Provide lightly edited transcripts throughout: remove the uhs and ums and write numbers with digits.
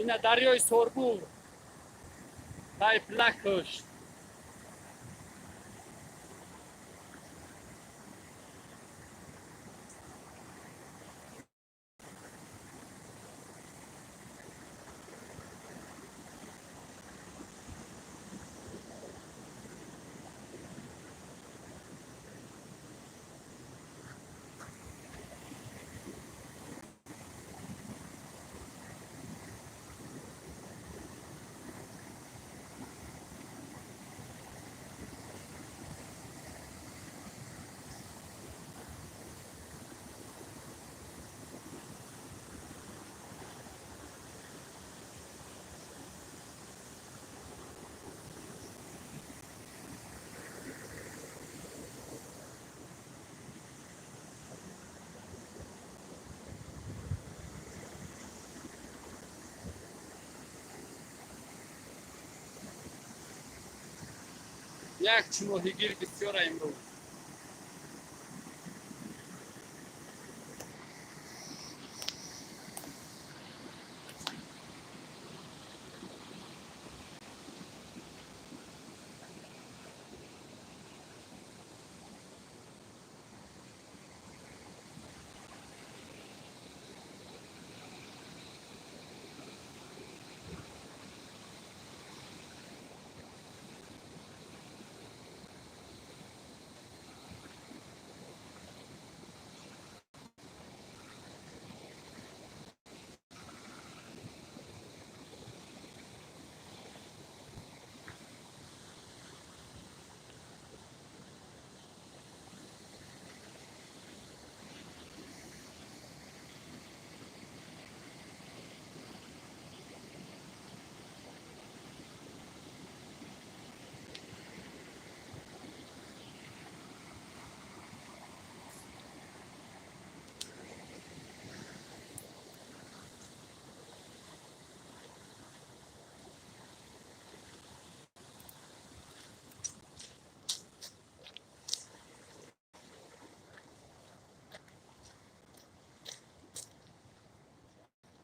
Ина дарёи Сорбур. Тайфлак кушт. Як чимоҳигир бисёра имрӯз.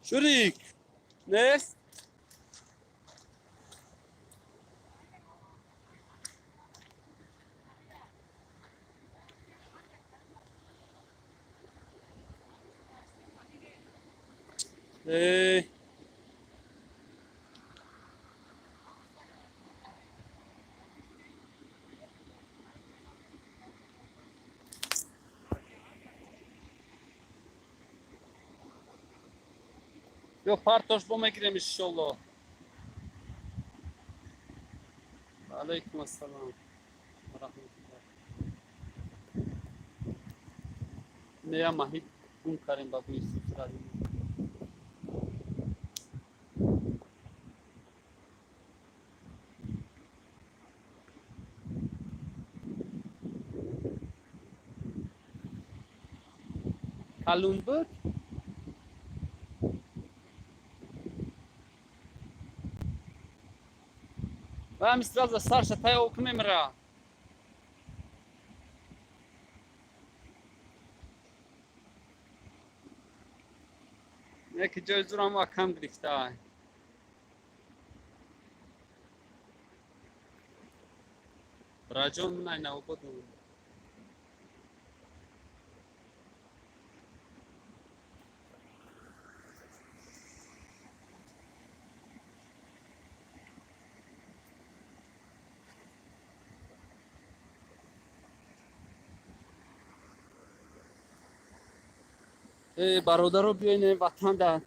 Шурик, нест? Э. Ё партош бо мегирем, иншолло. Алайкум ассалом ва раҳматуллоҳ. Нея маҳит гум кардем ба бӯи сусради. Калун буд? Ва сразу сарша тай окмемра. Яки ҷои зурам акам гирифта. Раҷон най навбод. Бародаро, биёин, ватан дар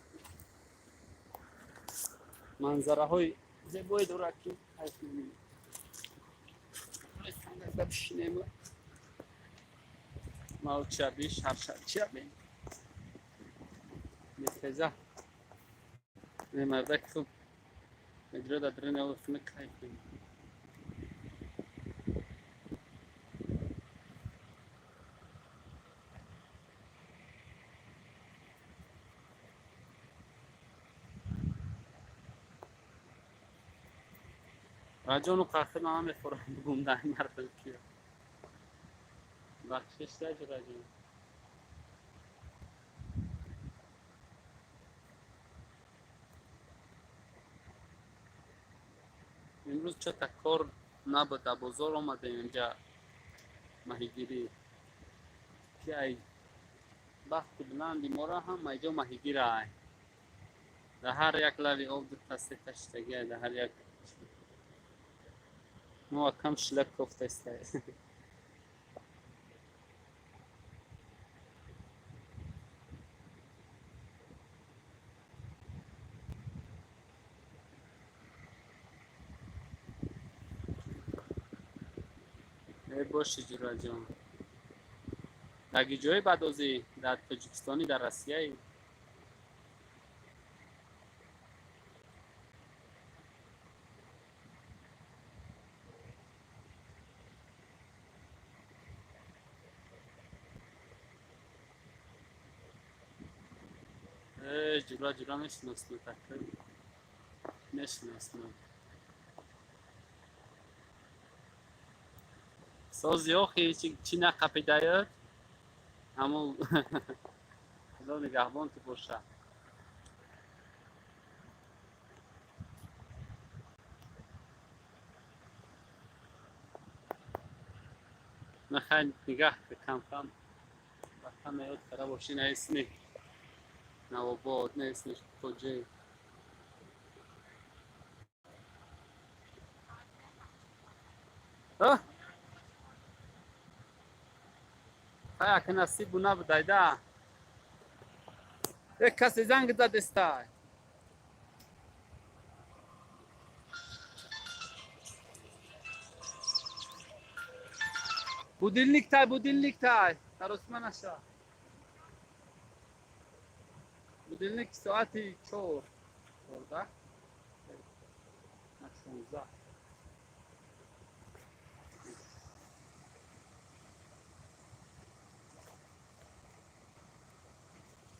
манзараҳои зебое дорад, ки кайф мекунем. Бишинем, мавчаби шаршарчиаби мехеза, мардаки хуб медирода дрена кайф мекунем. Раҷону қахи ман мехӯрам, бугум дар мардам кия. Бахшиш даҷ, раҷон. Имрӯз чота кор набуд, дар бозор омадем инҷа маҳигирӣ. Ки ай бахти баланди мора ҳама иҷо маҳигира ай. Дар ҳар як лави об дута сета шитагиа, дар ҳар як мо акам шилак кофтаистай. Э боши ҷураҷон. Дар ҷои бадозӣ? Дар Тоҷикистонӣ, дар Россияи? Э ҷура, ҷура, мешиносам, такр мешиносам. Сози охи чӣ нақапидаёд? Ҳамун Худо нигаҳбон ту боша. Нахай, нигаҳ кам-кам ватан ёд кара бошӣ, на исми Навобод, на исми Тоҷик. А? Хай, ака насибу набудайда. Э, касе занг задестай. Будильник тай, будильник тай. Таросима наша. Будильник соати 4. 14? На 16.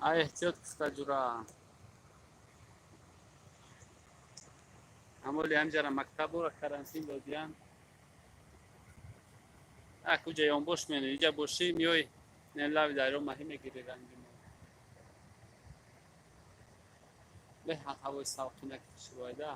Ай, эҳтиёт киста, ҷура. Ҳамоли ҳамҷара мактабура карантин додиян. Акуҷа ёнбош мене, иҷа бошӣ, миёй не лави дарё маҳӣ мегири ранги мо. Беҳад ҳавои салқинак шувайда.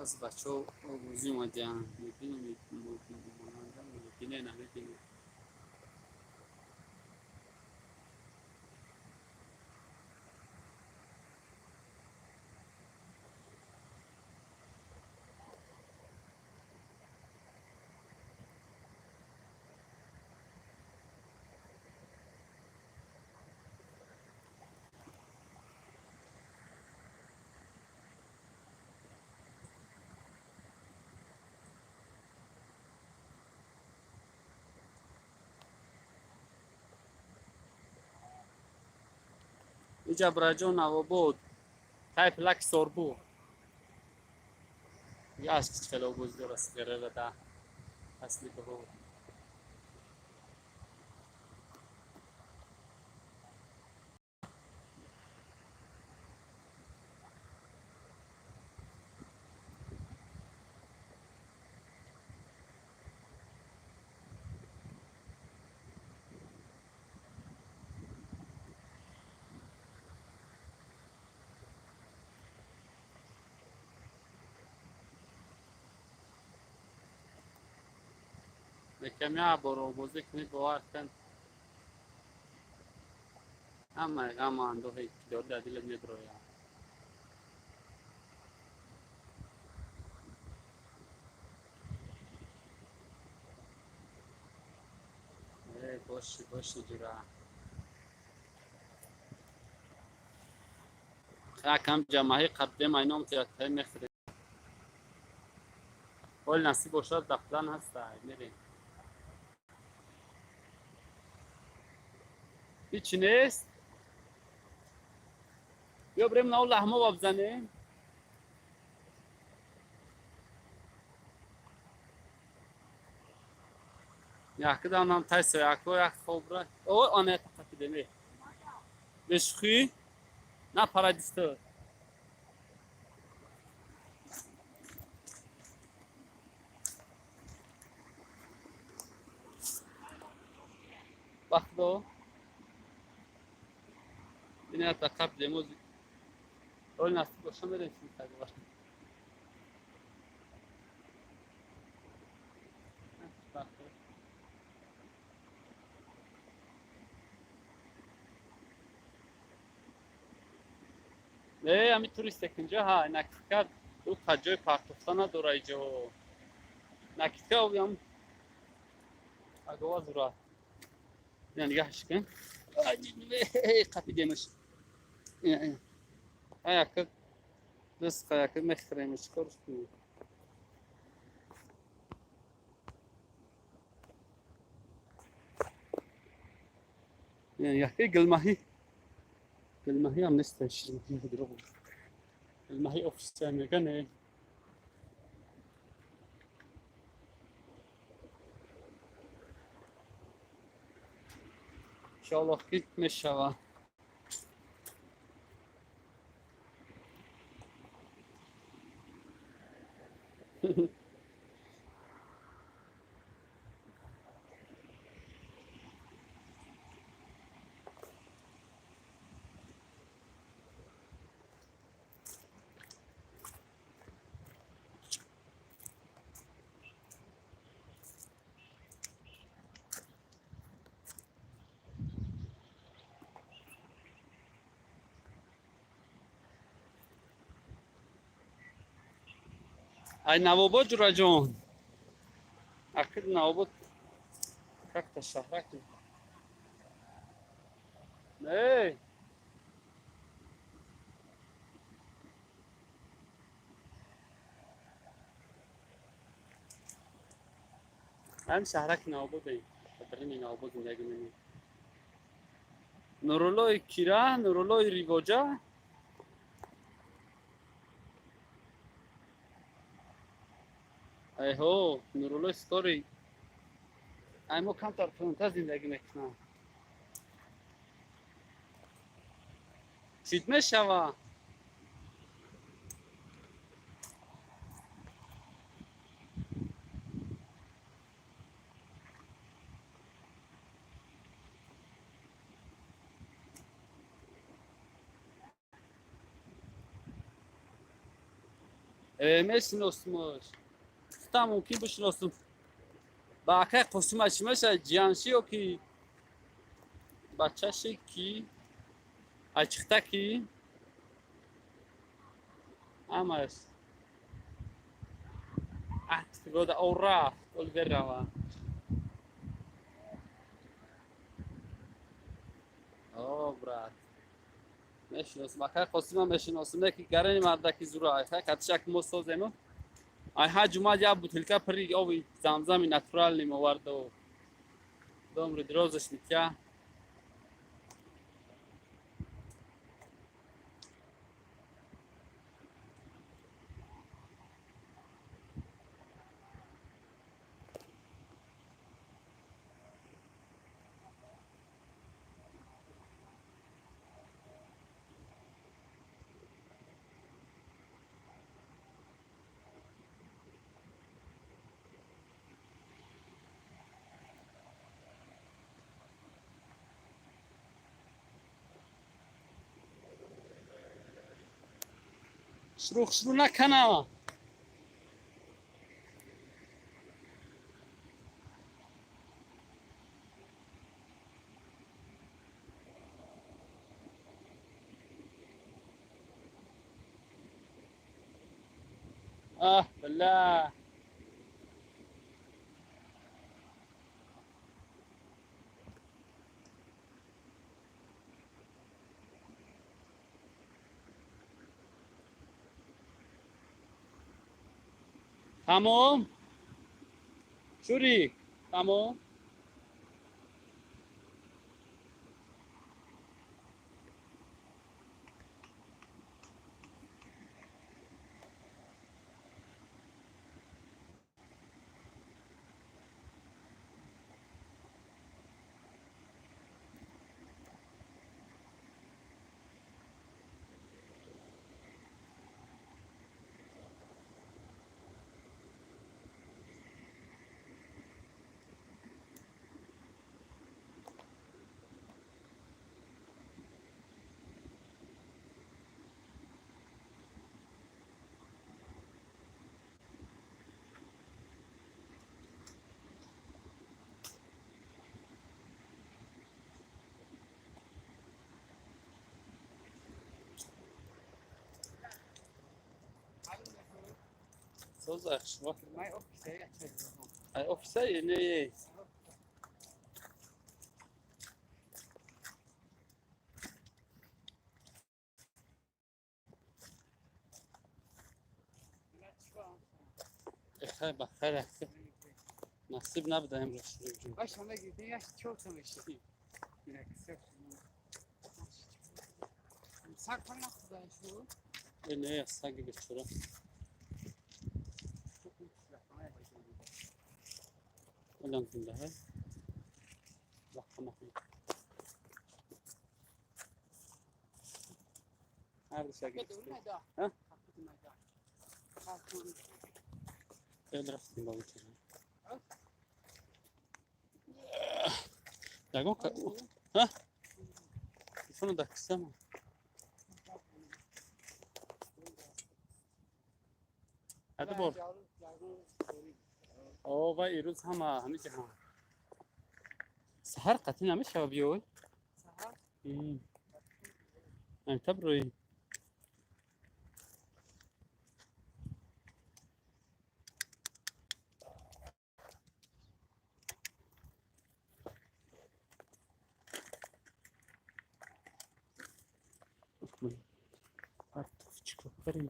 Аз бачаҳо овозӣ омадиянд. Мебинем, мебине, намебинем. Иҷа браҷон Навобод. Тай плак сорбу. Яш хеле обоз дора сигарера да фасли баҳор. Лекам як бор обозӣ кунӣ, бовар кун, ҳамаи ғаму андӯҳе ки дорӣ дар дилат мебирояд. Э, боши, боши, ҷура. Якам ҷамаҳӣ қабдем, айном театай мехӯрем. Ҳол насиб бошад, дар план ҳаста, мерем. Ҳичи нест. Биё бирем нав лаҳмо бизанем. Якиданам тайса яко як хобра. О, ана тақатидеме. Бешухӣ? На парадисто. Бахдо. Ина тақабдем ози. Ҳол насиб боша мерем синтагвар. Не, ами турист якинҷа ҳа, накидка ду ҷои партофта надора иҷо. Накидка ям агова зура. Ина нигаҳш кун. Қапидемаш. Аяка дисқа яка мехӯрем, чикор кунем? Яке гилмаҳӣ. Гилмаҳӣ ҳам нест, ширмаҳӣ дурӯғ. Гилмаҳӣ офиса мега не. Иншоаллоҳ ки мешава. Ай Навобод ҷураҷон. Акид Навобод как-то шаҳрак. Не. Ҳам шаҳраки Навободем. Дарини Навобод зиндагӣ менем. Нуруллои Кира, Нуруллои Ривоҷа. Айҳо, Нуруллои Стори. Ай мо камтар фронта зиндагӣ мекунам. Чит мешава? Мешиносмош. Гуфтам мумкин бишиносум. Ба акай Қосима чӣ мешавад? Ҷиянши ё ки бачаши ки ачихта ки ҳамаш года о рафт ол берава. О, брат. Мешиносум. Акай Қосима мешиносум. Не ки гарани мардаки зура. Ай катишак мо созему. Ай ҳа ҷумъа як бутилка пири оби замзами натуральный моварду. Домри дирозаш митя. Шурӯ шурӯ накана. Аҳ, билла. Тамом. Шурик, тамом. Ай офисай не. Хай ба хайр, насиб набуда имрӯз. Не, саги бечора. Алан зинда лаққа. Ҳар саги. Ҳа? Рафтем ба бечора. Ягон ҳа? Телефоно дар кисама. Ҳада бор. О, вай ирӯз ҳама ҳамиҷа ҳам. Саҳар қатъӣ намешава биёй? Амтаб рӯи. Чикор кардем?